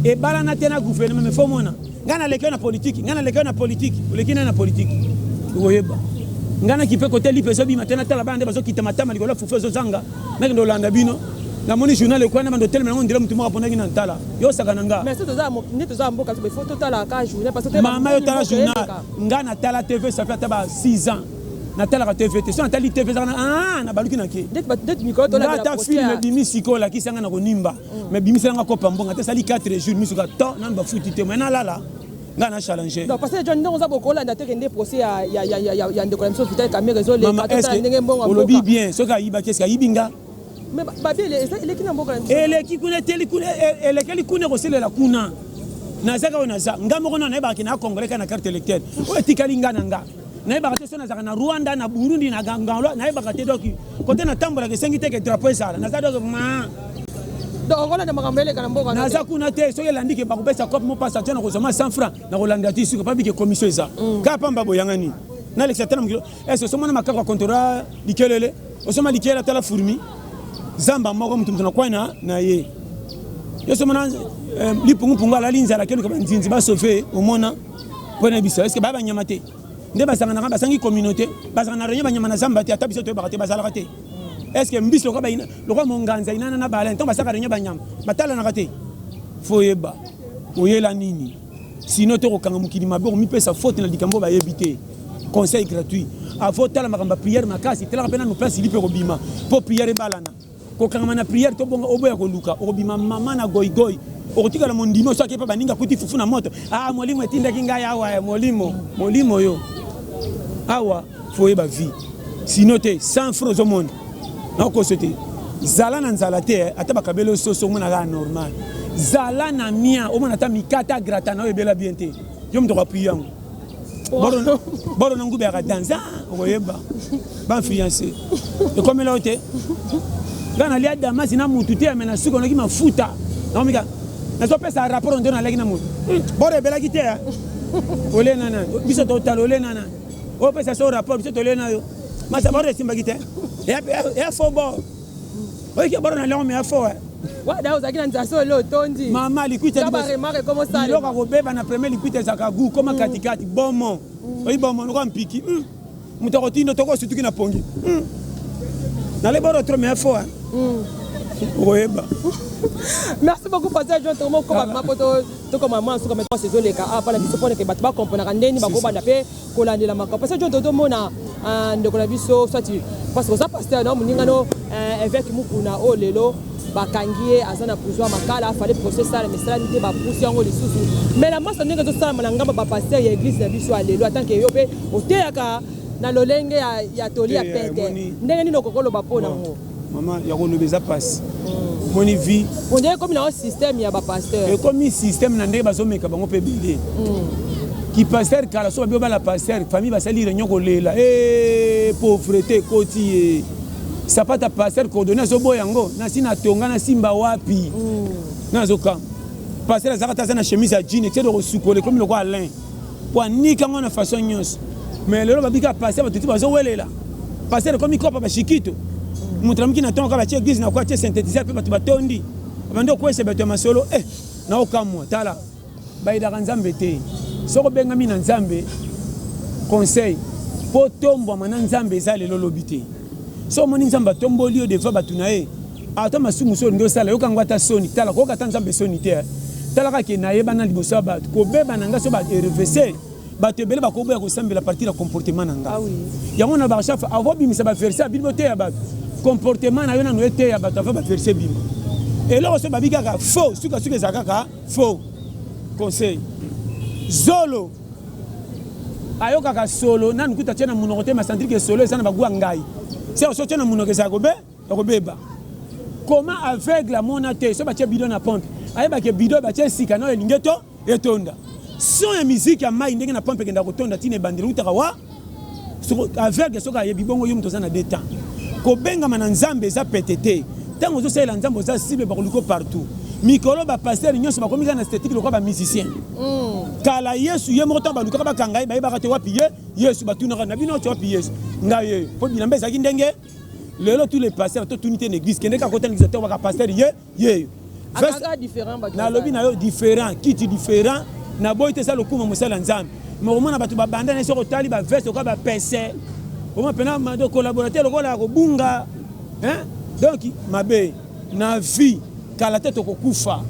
ebalana te na gouvernement mais fo mona Nga na leki yo na politique, nga na leki yo na politique, oleki nani na politique? Okoyeba. Nga na kipe kote lipa ezo bima te na tala bana nde bazo kita matama likolo ya fufu ezo zanga. Na kende olanda bino. Na moni journal ekwa na bando telemela ngo ndire mutu moko aponaki na ntala. Yo saka na nga.
Mais toza nde toza mboka il faut totala ka journal parce que
mama yo tala journal. Nga na tala TV ça fait ata ba 6 ans. Natalaka TV te. So natali TV ezaka na ah na baluki na ke. Nga ata film ebimi sikoyo olakisi nga na konimba. Mais bimisela nga kopa mbongo ata esali 4 jours misu ka to nanu bafuti te mais nalala nga na challenge.
Donc pasteur John ndenge oza bokolanda te kende procès ya ya ya ya ya ndeko na biso Vital Kamerhe ezoleka totala ndenge mbongo ya mboka.
Olobi bien soki ayibaki est-ce que ayibi nga?
Mais babi eleki na mboka na biso.
Eleki kuna eteli kuna elekeli kuna ekoselela kuna. Naza kaka oyo naza nga moko nanu nayebaka ke na congolais kaka na carte electeur oyo etikali nga na nga. Nayebaka te soki nazalaka na Rwanda, na Burundi, na Angola, nayebaka te donc kote natambolaka esengi te ke drapeau ezala. Naza donc ma
Donc okolanda makambo eleka na mboka
na Naza kuna te soki elandi ke bakopesa cope mopasa to nakozwa mwa 100 francs nakolanda ti suka pabi ke commission eza. Kaka pamba boyangani. Nalekisa ata na mokili est-ce osomona makako ya contrôla likelele osoma likelele atala fourmi zamba moko moto moto na coin na na ye. Yo osomona eh, lipungupungu alali nzala akeluka banzinzi basauve omona mpo na biso est-ce que baya banyama te nde basanganaka basangi communauté bazalaka na réunion banyama na zamba te ata biso toyebaka te bazalaka te est ce que mbisi lokola baina lokola monganza inana na baleine ntango basaka réunion banyama batalanaka te fo oyeba oyela nini sino te kokanga mokili mabe okomipesa faute na likambo bayebi te conseil gratuit avant otala makambo ya prière makasi talaka mpe nanu place lipe ekobima mpo prière ebalana Kokangama na prière to bonga oboya koluka okobima mama na goigoi okotikala mondimi oswaki epa baninga akuti fufu na moto ah molimo etindaki ngai awa eh, molimo molimo yo awa fo oyeba vie sino te sans franc ozomona nakokoso te zala na nzala te eh, ata bakabeli yo soso omona kaka normal zala na mia omona ata mikata grata na oyo ebela bien te yo moto okoappuye yango boro na ngube yaka danza okoyeba ba influence ekomela yo te nga nalia damasi na mutu te me na suka noki mafuta nakomika nazopesa rapport nde naliaki na mutu hmm, boro ebelaki te eh. olie nana biso totala olie nana opesa so rapport biso tolie na yo masa boro esimbaki te ya faux bord oyoki boro na liango me ya faux eh.
Wada ozalaki na nzala solo otondi.
Mama likwita ba remarque
comme ça.
Biloko akobeba na premier likwita ezalaka goût koma mm. katikati bomo. Mm. Oyi bomo lokola mpiki. Mm. Moto akotinda toko sutuki na pongi. Mm. Na le boro trop mais fort. Mm. Okoyeba.
Merci beaucoup Pasteur John Tomo koma ma poto tokoma mwa suka maintenant ezoleka ah pala biso pona ke bato ba comprendre ndeni bakobanda pe kolandela makambo parce que John totomona ah, ndeko na biso soit parce que oza pasteur na moninga no eh, évêque Mukuna oyo lelo bakangi ye aza na prison ya Makala fallait procès esalama esalami te bapusi yango lisusu mais na masa ndenge ezosalama na ngambo ba pasteur ya église na biso ya lelo atanke yo mpe oteyaka na lolenge ya, ya toli ya eh, pete ndenge nini okoki koloba mpo na yango
mama ya koloba eza mpasi hmm. moni vie
ondenge ekomi nango système ya bapasteur
ekomi système na ndenge bazomeka bango mpe ebele hmm. ki pasteur kala so babi obala pasteur famille basali réunion kolela e pauvreté ekoti ye sapata pasteur coordonné azoboya yango nasi natonga nasimba wapi hmm. nazokanga pasteur azalaka ta aza na chemise ya jean etiede kosukola ekomi lokola alain po anika yango na façon nyonso mais lelo babika pasteur bato ti bazowelela pasteur ekomi kopa bashikito moto amuki na ntongo kaka batie eglise na kwa atie synthétiseur mpe bato batondi babandi okwesa bato ya masolo eh naokamwa tala bayedaka nzambe te soki obengami na nzambe conseil mpo tombwama na nzambe eza lelo lobi te soki omoni nzambe atomboli yo devant bato na ye ata masumu so olingi osala yoka yango ata soni tala koyoka ata nzambe soni te eh. tala kaka ke nayebana liboso ya bato kobeba na ngai so ba revese. Bato ebele bakoboya kosambela partir ya comportement na nga. Yango na ba chaque avant bimisa ba verset ya Bible oteya bato. Comportement na yo nanu eteya bato avant ba verset ebima. Eloko soki babi kaka faux, suka suka ezala kaka faux. Conseil. Zolo ayokaka solo nanu kutu atie na monoko te, ma sentir que solo eza na ba gout ya ngayi. Seke soki otie na monoko ezala kobe kobeba. Comment aveugle amona te soki batie bidon na pompe ayeba ke bidon batie sika nayo elingi eto etonda. Son ya musique ya mayi ndenge na pompe ekendaka kotonda ti na ebandeli eutaka wa? Soko aveugle soki ayebi bongo yo moto oza na deux temps. Kobengama na Nzambe eza pete te. Tango ozo salela Nzambe oza cible bakoluka yo partout. Mikolo ba pasteurs nionso bakomi kaka na esthetique lokola ba musiciens. Kala Yesu ye moko tango balukaka bakanga ye bayebaka te wapi ye Yesu batunaka na bino wapi Yesu ngai yeyo po bilamba ezalaki ndenge lelo tous les pasteurs to tuni te na eglise kende kaka kota na eglise te waka pasteur ye yeyo nalobi na yo différent kiti différent naboyi te eza lokuma mosala ya nzambe me okomona bato babanda na ye soki otali baveste lokola bapese omona mpena mado collaborateur lokola ya kobunga donc mabe na vie kala te tokokufa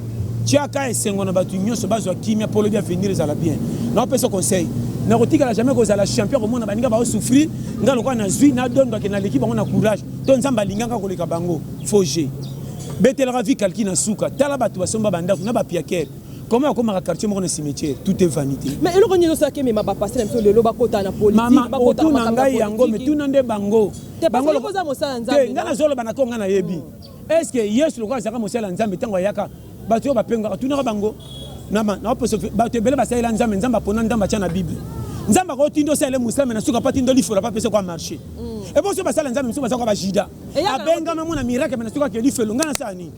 tiaka esengo na bato nyonso bazwa kimia mpo lobi avenir ezala bien naopesa conseil nakotikala jamais kozala champion komona baninga baosouffrir nga lokola nazwi nadondwake naleki bango na courage to nzambe alinganga koleka bango faux jeu Betelaka vie calcul na suka tala batu basomba ba ndaku na ba piaker comment akomaka quartier moko na cimetière tout est vanite.
Mais eloko nini ezosala ke emema ba pasteur na biso lelo bakota na politique
Mama
bakota na
otuna
makambo ya
ngai yango mais
politiki
tuna nde bango
te parce
bango
que yo oza mosala ya
te
Nzambe
ngai
non?
nazoloba na ko ngai nayebi est ce que Yesu lokola azalaka mosali ya Nzambe tango ayaka bato oyo bapengwaka tunaka bango bato ebele basalela Nzambe Nzambe apona ndambo atia na Bible Nzambe akotinda osalela mosala mais na suka pa tinda olifola pa apesa kwa marché ebonso basala Nzambe mosusu baza kwa ba Judas Abengama mona miracle mais na suka ake lifelo nga nasala nini?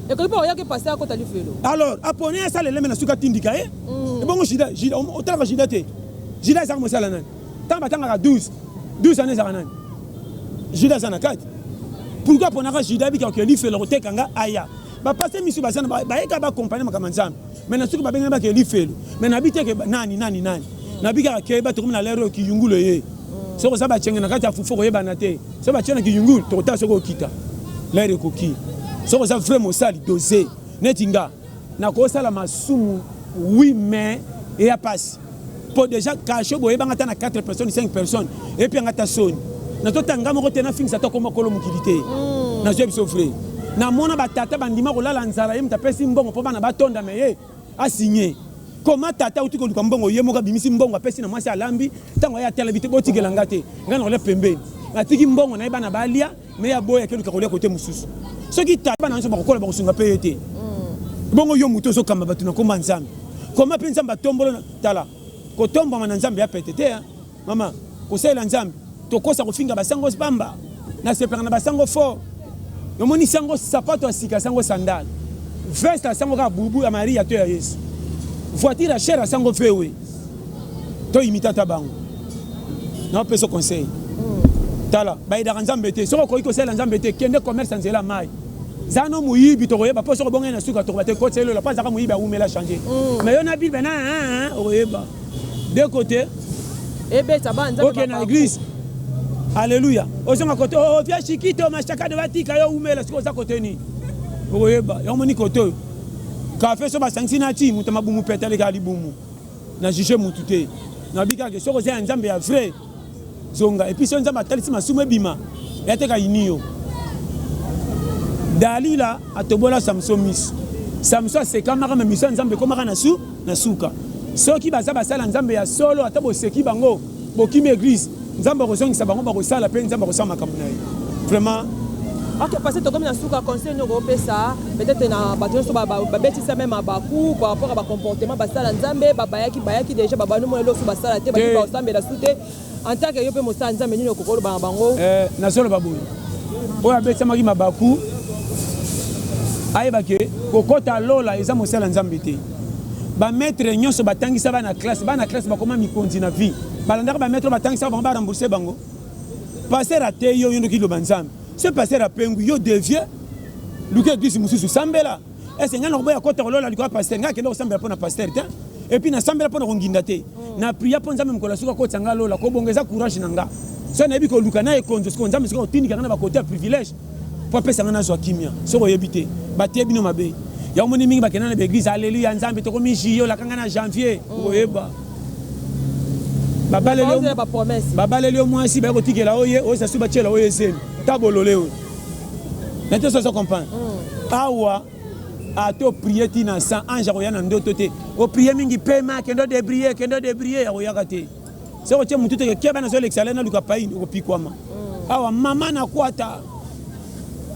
Ekoki pe koya ke pasteur akota lifelo.
Alors apone asala eleme na suka atindika ye. Ebongo Judas, Judas otalaka Judas te? Judas azalaka mosala nani? Tango batangaka 12, 12 wana ezalaka nani? Judas aza na kati. Pourquoi aponaka Judas abika oke lifelo koteka nga aya? Ba pasteur misu baza na bayeka ba accompagner makambo ya Nzambe. Mais na suka babengana bake lifelo. Mais na bi te ke nani nani nani. Na bi kaka keba tokomi na l'heure oyo kiyungulu eye. Soki oza bachenge na kati ya fufu okoyebana te. Soki batie na kiyungulu tokotala soki okita. L'heure ekoki. Soki oza vrai mosali dose neti nga nakosala masumu oui mais eya pasi po dejà cachot boyebanga ata na 4 personnes 5 personnes epia nga ata soni nazotanga nga moko te nafingisa ata kombo kolo mokili te nazoya biso vrai namona ba tata bandima kolala nzala ye moto apesi mbongo po bana batonda mais ye a signe comment tata auti koluka mbongo ye moko abimisi mbongo apesi na mwasi alambi ntango aye atala bite botikela nga te nga na kolia pembeni atiki mbongo na ye bana balia me ye aboyi akeluka kolia kote mosusu soki tata bana nyonso bakokola bakosunga mpe ye te bongo yo moto ozokamba bato na nkombo ya nzambe koma mpe nzambe atombolo tala kotombwama na nzambe ya pete te Mama, kosalela Nzambe, tokosa kofinga ba sangos pamba. Nasepelaka na ba sango fort. Omoni sango sapato ya sika, sango sandale. Veste ya sango kaka bubu ya Maria to ya Yesu. Voiture ya cher ya sango VW. To imita ata bango. Napesa conseil. Tala, bayedaka Nzambe te. Soki okoki kosalela Nzambe te, kende commerce ya nzela mayi. Za no moyibi tokoyeba po soki obongani na suka tokoba te kotisa ye lola po azalaka moyibi awumela changer. Mais yo na Bible na okoyeba. De côté
ebeta ba nzambe
okay, na église alléluia ozonga kote oh, oh, via shikito mashakade batika yo umela sikoyo oza kote nini okoyeba yango moni kote oyo kafe so basangisi na ti moto mabumu pete aleka libumu na juge mutu te nabi kaka soki oza ya nzambe ya vrai zonga epuis soki nzambe atalisi masumu ebima ya te kayini yo dalila atobola samson miso samson asekamaka me miso ya nzambe ekomaka na su na suka soki baza basala nzambe ya solo ata boseki bango bokimi eglise nzambe akozongisa bango bakosala mpe nzambe akosala makambo na ye vraiment.
Ok, parce que tokomi na suka conseil nini okopesa peut-être na bato nyonso babetisa meme mabaku par rapport à bacomportement basala nzambe babayaki bayaki déjà babandi mona eloko basala te baki basambela su te en tant que yo mpe mosala nzambe nini okoki koloba na bango?
Eh, nazoloba boye oyo abetisamaki mabaku ayeba ke kokota lola eza mosala nzambe te. Ba maître nyonso batangisa bana classe, bana classe bakoma mikonzi na vie, balandaka ba maître batangisaka bango ba rembourser bango. Pasteur ateyi yo, yo ndoki loba nzambe. Ce pasteur apengwi yo devie luka église mosusu sambela. Est-ce ngai nakoboya kota kolola likolo ya pasteur? Ngai akende kosambela mpo na pasteur te, et puis nasambela mpo na konginda te. Na priya mpo nzambe mokolo ya suka akotisa ngai lola, kobonga eza courage na nga. Soki nayebi koluka na ekonzo, sikoyo nzambe sikoyo akotindika ngai na bakote ya privilège mpo apesa ngai nazwa kimia. Soki oyebi te, batie bino mabe. Yango moni mingi bakenda na ba église, alleluia nzambe tokomi juillet, olaka ngai na janvier, okoyeba. Babaleli yo mwasi, baye kotikela oye oyo sasu batiela oyo ezemi ta bolole oyo na te soso comprendre. Awa ata oprie ti na 100 ange akoya na ndoto te. Oprie mingi, pema, kende odebrie, kende odebrie, akoyaka te. Soki otie motu te, keba, nazolekisa le naluka paini, okopikwama. Awa mama na kwata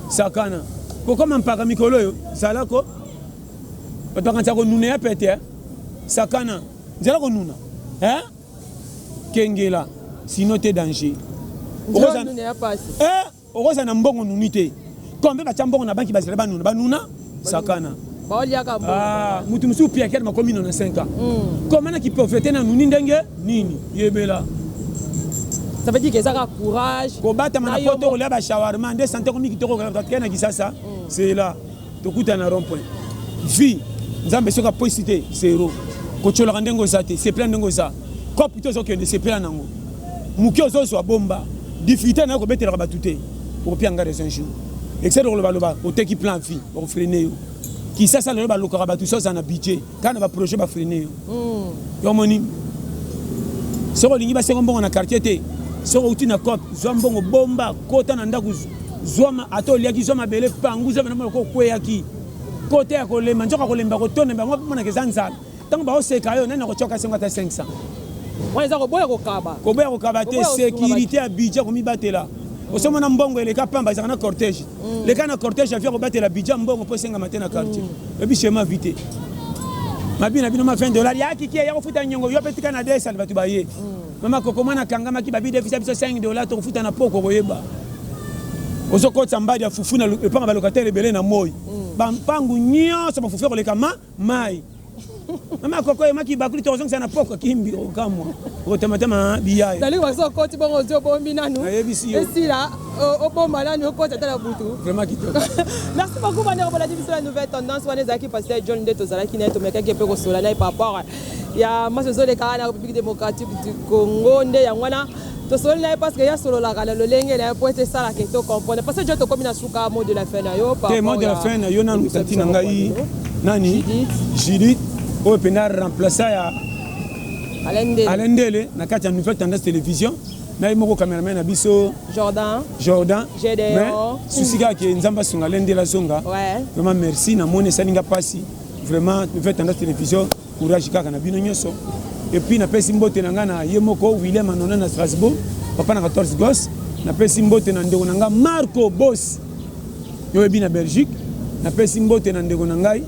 sakana kokoma mpaka mikolo oyo zalako bato bakanisa konuna ya pete. Sakana nzela konuna, eh? Kengela, sino te danger. Okozala na mbongo nuni te. Kombe batya mbongo na banki, bazela banuna, banuna, sakana. Ah, mutu mosusu piakele makomi na 5 ans. Koma na kipauvreté na nuni ndenge nini? Yebela.
Ça veut dire que ezaka courage.
Kobatama na poto, kolia bashawarma nde sante komi kitoko kaka na Kisasa. C'est là tokutana na rond point. Vie, Nzambe soki apoisi te, zero. Kotyolaka ndenge oza te, sepela ndenge oza. Kope te, ozokende, sepela nango. Moke ozozwa, bomba. Difficulté na yo, kobetelaka bato te, okopia nga raison jour. Excès kolobaloba, oteki plan vie, bakofreiner yo. Kisasa lelo balukaka bato so oza na budget kaka na baprojet, bafreiner yo. Yo omoni, soki olingi basengo mbongo na quartier te, soki outi na cope, zwa mbongo, bomba, kota na ndako, zwama ata oliaki, zwa mabele, pangu, zwa bana loko okweyaki kote ya kolema, nzoka kolemba kotonda bango monaka eza nzala. Ntango baoseka yo, nani akotyoka sengo ata 500?
Wana eza koboya kokaba.
Koboya kokaba te, sécurité ya budget, komibatela. Osomona mbongo eleka pamba, ezalaka na cortège. Leka na cortège ya vie, kobatela budget, mbongo mpo esengama te na quartier. Ebi schéma vie te, mabi na bino ma 20 $ ya kiki ya kofuta nyongo, yo mpe tika na desal bato baye. Mama koko mwana akangamaki, babi defisa biso 5 $, tokofuta na poko. Koyeba ozokotisa mbadi ya fufu na epanga balocataire ebele na moi, bampangu nyonso bafufu ya koleka ma mai. Mama koko emaki bakuli, tokozongisa na poko kimbi, okamwa, okotematema biyaye.
Nali waso okoti bongo, ozwi, obombi nanu.
Nayebisi yo.
Esila, obomba nanu, okoti ata na butu.
Vraiment kitoko.
Merci beaucoup, bandeko bolandi biso na Nouvelle Tendance. Wana ezalaki pasteur John nde tozalaki na ye, tomekaki mpe kosola na ye par rapport ya masi ezoleka na République démocratique du Congo. Nde yango wana tosoli na ye, parce que ye asololaka na lolenge na ye po ete esalaka to comprendre. Pasteur John, tokomi na suka. Mot de la fin na yo?
Te, mot de la fin na yo nanu, tati na ngai nani, Judith, oyo mpenza remplaça ya Alain Ndele na kati ya Nouvelle Tendance Télévision, na ye moko cameraman na biso.
Jordan.
Jordan. Mais susi kaka ke Nzambe asunga Alain Ndele azonga. Vraiment merci, namoni esalinga mpasi. Vraiment, Nouvelle Tendance Télévision, courage kaka na bino nyonso. Et puis napesi mbote na ngai na ye moko William Anona na Strasbourg, papa na 14 gos. Napesi mbote na ndeko na ngai Marco Bos, yo oyebi, na Belgique. Napesi mbote na ndeko na ngai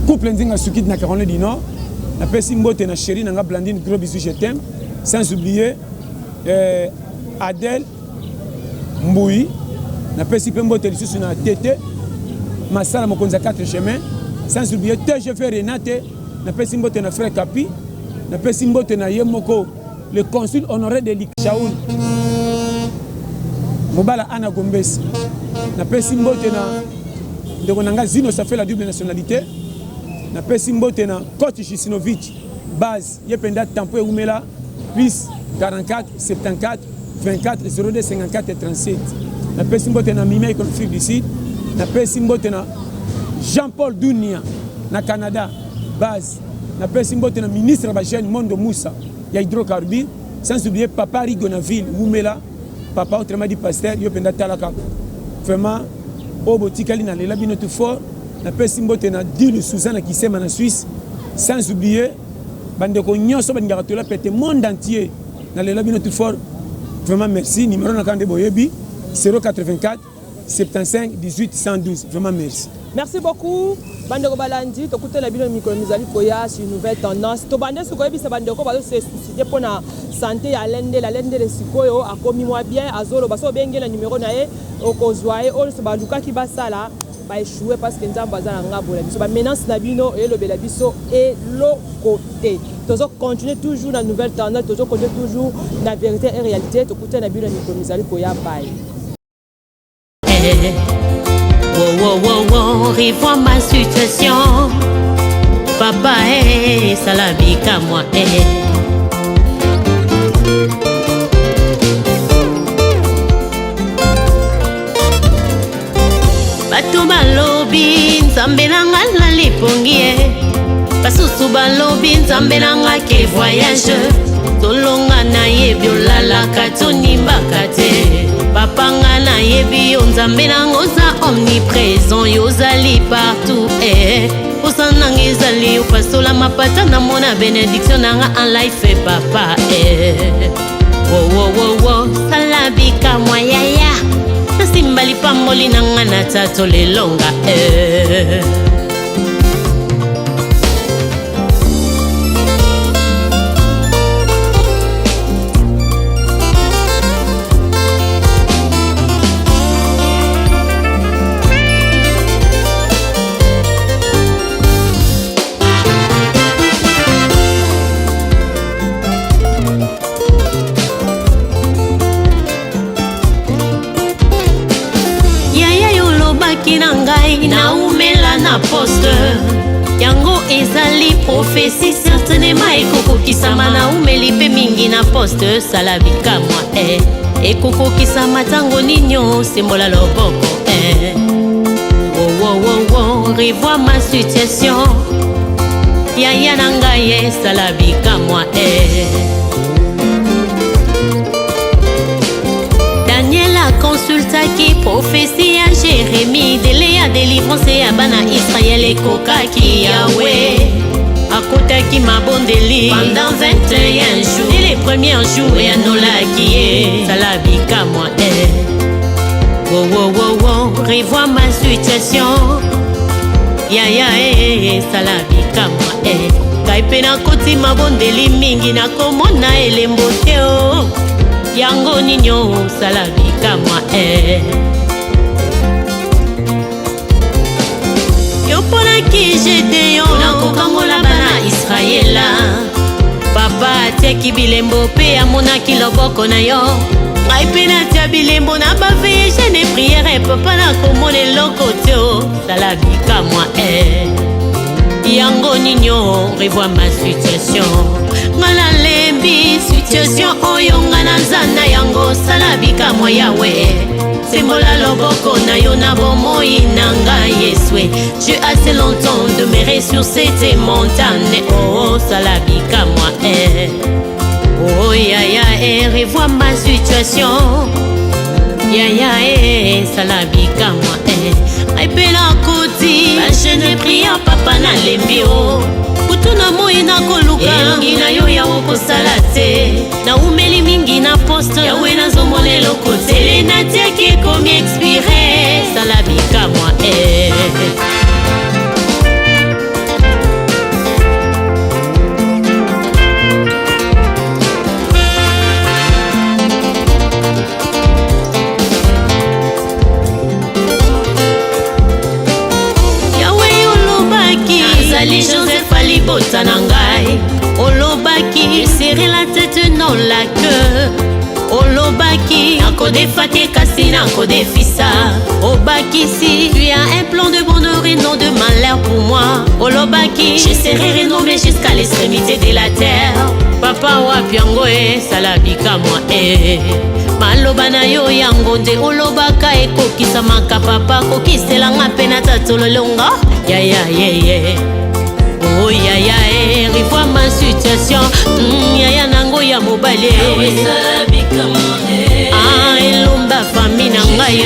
couple Nzinga Sukit na Caroline du Nord. Napesi mbote na chéri na ngai Blandine, gros bisous, je t'aime. Sans oublier Adèle Mbui. Napesi mpe mbote lisusu na Tete Masala, mokonzi ya 4 chemin. Sans oublier TGV Renate. Napesi mbote na frère Kapi. Napesi mbote na ye moko le consul honoré de Shaul Mobala, Ana Gombesi. Napesi mbote na ndeko na nga Zino Safe, la double nationalité. Napesi mbote na coach Jisinovic base, ye mpenza tampo eumela, plus 44 74 24 02 54 37. Napesi mbote na Mimia Afrique du Sud. Napesi mbote na Jean-Paul Dunia na Canada base. Napesi mbote na ministre ya bajeune Mondo Musa ya hydrocarbure. Sans oublier papa Rigo na ville Wumela, papa, autrement dit pasteur. Yo mpenza tala kaka, vraiment oyo botikali na lela bino tout fort. Napesi mbote na Dilu Suzanne na Kisema na Suisse. Sans oublier bandeko nyonso balingaka tola pete monde entier, nalela bino tout fort. Vraiment merci. Numéro na kande boyebi, 084 75 18 112. Vraiment merci.
Merci beaucoup, bandeko balandi. Tokutana bino mikolo mizali koya sur Nouvelle Tendance. Tobande soki koyebisa bandeko bazose soucier mpona santé ya Alendele. Alendele sikoyo akomi mwa bien, azoloba. So obenge na numero na ye, okozwa ye. Oyo nyonso balukaki basala, baéchoué, parce que Nzambe aza na ngambo na biso. Bamenace na bino eyelobela biso eloko te. Tozocontinue toujours na Nouvelle Tendance, tozocontinue toujours na vérité et réalité. Tokutana bino na mikolo mizali koya. Bye.
Wow, wow, wow, wow, revois ma situation. Papa, eh, salabika moi, eh. Bato balobi Nzambe na nga na lipongi ye. Basusu Basusu balobi nzambe na nga ke voyage. Tolonga nayebi olalaka tonimbaka te. Papa nga nayebi yo nzambe na nga oza omniprésent, yo ozali partout eh. Posa nanga ezali opasola mapata namona bénédiction na nga en life papa eh. Wo wo wo wo sala bikamwa yaya nasimba lipamboli na nga na tato lelonga eh. Yaya yo olobaki na ngai naumela na poste, yango ezali prophétie, certainement ekokokisama. Naumeli mpe mingi na poste, sala bikamwa eh. Ekokokisama ntango nini? Osembola loboko eh. Wo, wo, wo, wo, revois ma situation, yaya na ngai esala bikamwa eh. Daniel akonsultaki prophétie ya Jérémie, délai ya délivrance ya bana Israel ekokaki. Yawe akotaki mabondeli pendant 21 jours et les premiers jours eyanolaki ye, sala bikamwa eh. Wo, wo, wo, wo, revois ma situation, yaya eh, sala bikamwa eh. Ngai mpe nakoti mabondeli mingi, nakomona elembo te o yango nini? Osala bikamwa eh. Yo mponaki Gedeon nakokangola bana Israela. Papa atiaki bilembo mpe amonaki loboko na yo. Ngai mpe natia bilembo na ba veillées, jeûne, prière, papa nakomona eloko te. Osala bikamwa eh. Yango nini? Revois ma situation, nga nalembi situation oyo nga naza na yango. Sala bikamwa Yawe, sembola loboko na yo na bomoi na ngai Yeswe. J'ai assez longtemps demeuré sur cette montagne, oh, sala bikamwa eh. Oh yaya eh, revois ma situation, yaya eh, sala bikamwa eh. Ngai mpe nakoti ba jeûne, prière, papa nalembi o kutu na moi nakoluka elongi na yo. Yawe kosala te, naumeli mingi na poste, Yawe nazomona eloko te. Délai natiaki ekomi expiré, sala bikamwa eh. Yawe olobaki nazali Joseph alibota na ngai, olobaki serai la tête non la queue, olobaki nakodefa te kasi nakodefisa, obakisi tu as un plan de bonheur et non de malheur pour moi, olobaki je serai renommé jusqu'à l'extrémité de la terre. Papa wapi yango esala bikamwa e maloba na yo yango nde olobaka ekokisamaka. Papa kokiselanga mpe na tatolo elonga yaya yeye. Oh yaya e revois ma situation, yaya nango ya mobali ah, elomba famille na ngai.